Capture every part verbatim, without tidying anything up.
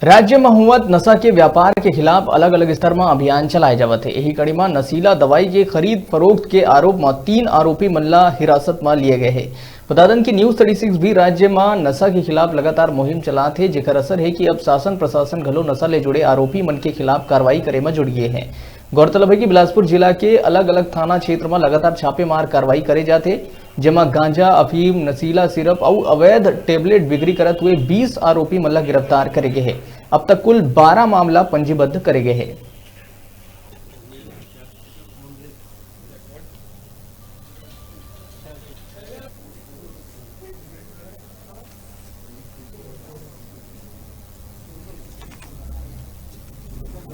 राज्य म होवत नशा के व्यापार के खिलाफ अलग-अलग स्तर म अभियान चलाए जावत हे। एही कड़ी म नशीला दवाई के खरीद फरोख्त के आरोप म तीन आरोपी मन ला हिरासत म लिए गए हे। बता दन कि न्यूज थर्टी सिक्स भी राज्य म नशा के खिलाफ लगातार मुहिम चलात हे, जेकर असर हे कि अब शासन प्रशासन घलो नशा ले जुड़े आरोपी मन के खिलाफ कार्रवाई करे म जुट गए हे। गौरतलब हे कि बिलासपुर जिला के अलग-अलग थाना क्षेत्र म लगातार छापेमार कार्रवाई करे जात हे, जेमा गांजा, अफीम, नशीला सिरप अउ अवैध टेबलेट बिक्री करत हुए बीस आरोपी मन ला गिरफ्तार करे गे हे। अब तक कुल बारह मामला पंजीबद्ध करे गे हे।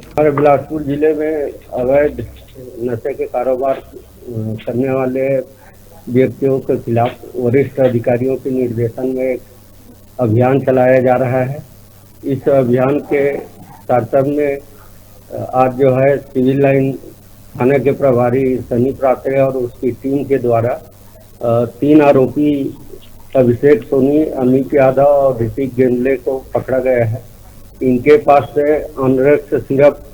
हमारे बिलासपुर जिले में अवैध नशे के कारोबार, अ, करने वाले व्यक्तियों के खिलाफ वरिष्ठ अधिकारियों के निर्देशन में एक अभियान चलाया जा रहा है। इस अभियान के तारतम्य में, अ, आज जो है सिविल लाइन थाने के प्रभारी सनी प्रात्रे और उसकी टीम के द्वारा, अ, तीन आरोपी अभिषेक सोनी, अमित यादव और ऋतिक गेंदले को पकड़ा गया है। इनके पास से अनरेक्स सिरप,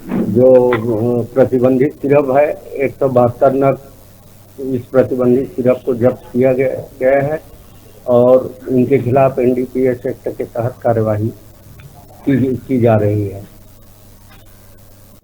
जो, अ, प्रतिबंधित सिरप है, एक सौ बहत्तर नग इस प्रतिबंधित सिरप को जब्त किया गया, गया है और इनके खिलाफ एनडीपीएस एक्ट के तहत कार्यवाही की, की जा रही है।